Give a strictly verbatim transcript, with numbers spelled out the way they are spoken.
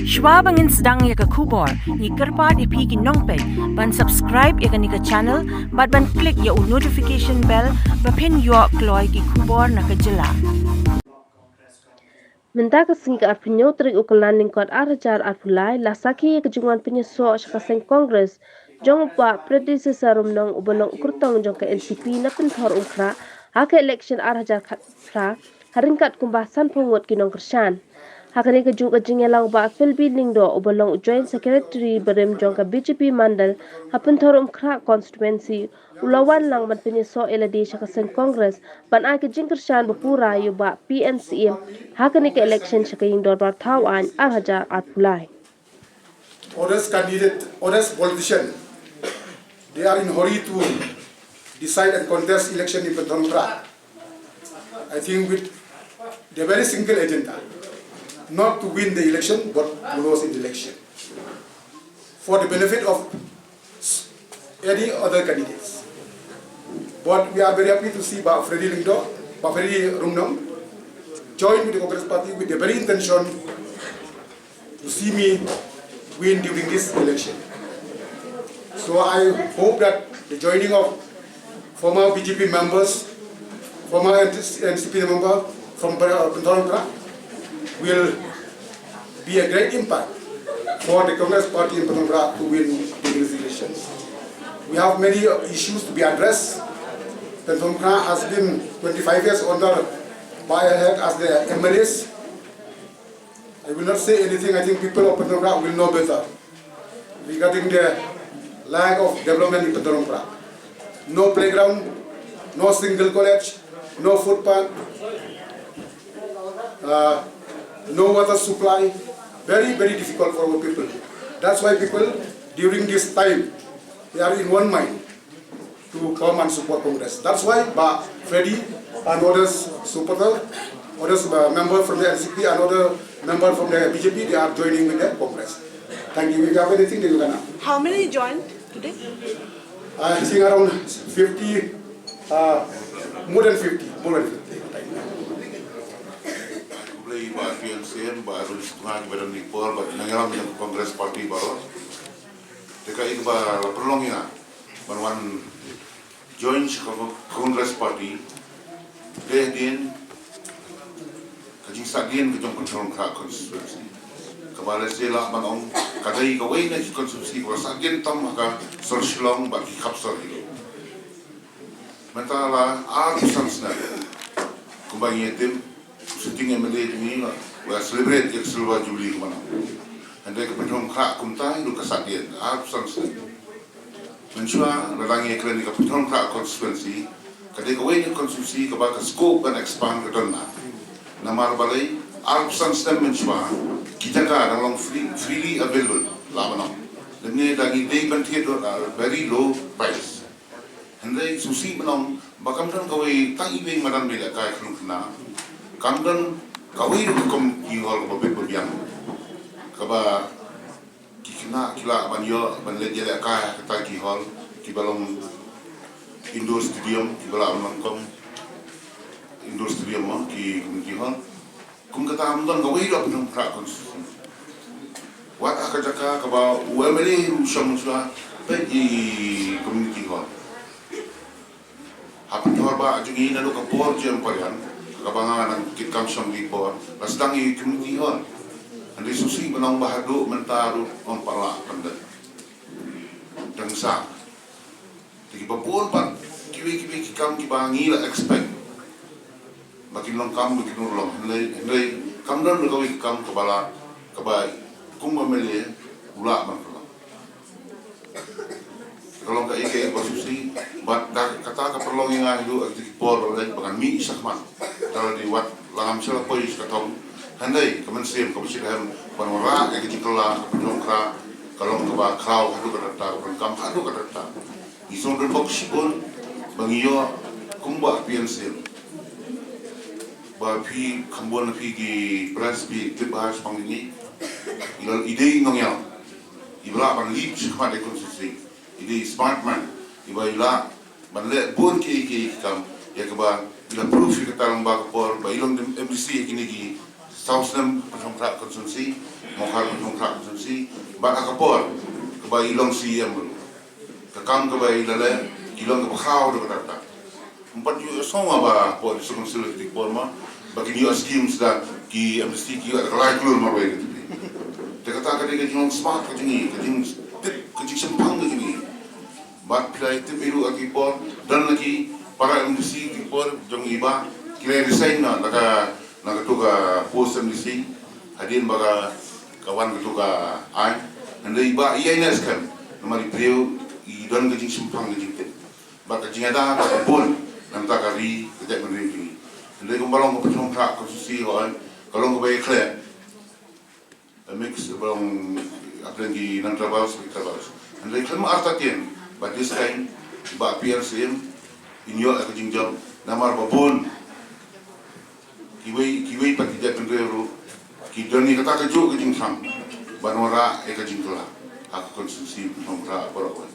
Shwa ba ngin sdang ïa ka khubor, ngi kyrpad ïa phi ki nongpeit ban subscribe ïa kane ka channel bad ban click ïa u notification bell ba phin ïoh kloi ki khubor na ka jylla. Mynta ka sngi ka arphew hynñiew tarik u Kyllalyngkot ar hajar arphew lai, la sakhi ïa ka jingwan pynïasoh sha ka seng Congress jong u bah Freddy Sesar Rumnong uba long u kyrtong jong ka N C P na Pynthor Umkhrah ha ka election ar hajar khatphra, ha ryngkat kumba sanphew ngut ki nongkyrshan. Ha kane kajuh ka jingïalang u bah Philby Lyngdoh uba long u Joint Secretary barim jong ka B J P Mandal ha Pynthor Umkhrah Constituency u la wan lang ban pynïasoh ïa lade sha ka seng Congress ban ai ka jingkyrshan ba pura ïa u bah P N C M ha kane ka election sha ka ïing dorbar thaw aiñ ar hajar arphew lai. Others candidate, others politician, they are in hurry to decide and contest election in Pynthor Umkhrah. I think with the very single agenda, not to win the election, but to lose in the election. For the benefit of any other candidates. But we are very happy to see Bah Freddy Lyngdoh, Bah Freddy Rumnong, join with the Congress party with the very intention to see me win during this election. So I hope that the joining of former B J P members, former N C P member from Pynthor Umkhrah will be a great impact for the Congress party in Pynthor Umkhrah to win during this election. We have many issues to be addressed. Pynthor Umkhrah has been twenty-five years under by her as the M L As. I will not say anything. I think people of Pynthor Umkhrah will know better regarding the lack of development in Pynthor Umkhrah. No playground, no single college, no footpath, uh, no water supply. Very, very difficult for our people. That's why people during this time, they are in one mind to come and support Congress. That's why Bah Freddy and others supporter, others uh, member from the N C P and other member from the B J P, they are joining with the Congress. Thank you. If you have anything, then you can ask. How many joined today? I think around fifty, uh, more than fifty, more than fifty. Khublei Bah P N C M, Bah Run Stunga, Bah Run Nipor, Bah Nangyalam, Congress Party baroh. Te kaei kaba la pynlong ïa nga ban wan join sha ka Congress Party. Dei hadien ka jingsahdien ka jong Pynthor Umkhrah constituency, kaba lehse lah ban ong ka dei kawei na ki constituency kaba sahdien tam ha ka sor Shillong bad ki khap sor Hilo. Mynta la arphew san snem kumba ngi ïa tim, u sitting M L A jong ngi la celebrate ïa ka silver jubilee kumba nang. Hynrei ka Pynthor Umkhrah kumta hi ruh ka sahdien arphew san snem. Mynshuwa lada ngi kren ïa ka Pynthor Umkhrah constituency, ka dei kawei na ka constituency kaba ka scope ban expand ka don na. Namar balei, arphew san snem mynshuwa ki jaka dang long free, freely available, lah ban ong. Lymne da ngi dei ban thied ruh at a very low price. Hynrei sngewsih ban ong ba kam don kawei tang iwei i madan ba ïalehkai khlem khynnah. Kam don kawei ruh ka community hall kaba bit ba biang kaba ki khynnah ki lah ban ïoh ban leit ïalehkai ha kata ki hall kiba long indoor stadium, kiba lah ban long kum indoor stadium mo, ki community hall. Kum kata ym don kawei ruh ha Pynthor Umkhrah constituency. Wat ha ka jaka kaba u M L A ruh u shong mynshuwa, peit i community hall. Ha Pynthor ba jong ngi naduh ka por J M Parian, kaba nga nang kit kam shong ki por, la sdang i community hall. Hynrei sngewsih ban ong ba haduh mynta ruh ym pat lah ban dei. Dang sah. Te kiba bun pat kiwei kiwei ki kam kiba ngi la expect ba kin long kam ba kin urlong, hynrei, hynrei kam don ruh kawei ka kam kaba la, kaba kum ba M L A u lah ban pynlong. Ka long kaei kaei kaba sngewsih bad da kata ka pynlong ïa nga hi ruh ha kito ki por ba la dei ba ngan mih shakhmat. Tang da dei wat la ngam shym la poi sha ka thong. Hynrei ka mynsiem kaba shitrhem ban wanrah ïa ka jingkylla ka Pynthor Umkhrah ka long kaba khraw haduh katta katta, kaba donkam haduh katta katta. Ngi sngewdon bok shibun ba ngi ïoh kumba P N C M. Ba phi kham bun na phi ki press phi tip bha shaphang ine. I la, i dei i nongïalam iba lah ban lead shakhmat ïa ka constituency. I dei i smart man iba i lah ban leh bun kiei kiei ki kam ïa kaba i la prove ïa kata lyngba ka por ba i long M D C ïa kine ki saw snem ha Pynthor Umkhrah constituency. Mawkhar Pynshongkhrah constituency, bad ha ka por kaba i long C E M ruh, ka kam kaba i la leh, i long kaba khraw da kata kata. Ym pat ïohsngew ba poi District Council ki por ma ba kin ïoh schemes da ki M D C ki ïoh da ka lai klur marwei ka tip. Te kata ka dei ka jinglong smart ka jong i, ka jingtip, ka jingshemphang ka jong i. Bad phi la tip i ruh ha ki por, don la ki para M D C ki por jong i ba ki la resign na, na ka, na katu ka post M D C hadien ba ka, ka wan katu ka aiñ. Hynrei i ba i ai na skhem namar i briew i don ka jingshemphang ka jingtip. Bad ka jingada ka bun na ka bynta ka ri ka jaitbynriew jong ngi. Hynrei kumba long ka Pynshongkhrah constituency hooid ka long kaba ïakhleh. A mix ba long hapdeng ki non-tribals, ki tribals. Hynrei khlem artatien ba this time ba P R C M in ïoh ïa ka jingjop namar ba bun kiwei, kiwei pat ki jaitbynriew ruh ki don ïa kata kajuh ka jingthrang ban wanrah ïa ka jingkylla ha ka constituency Pynshongkhrah baroh kawei.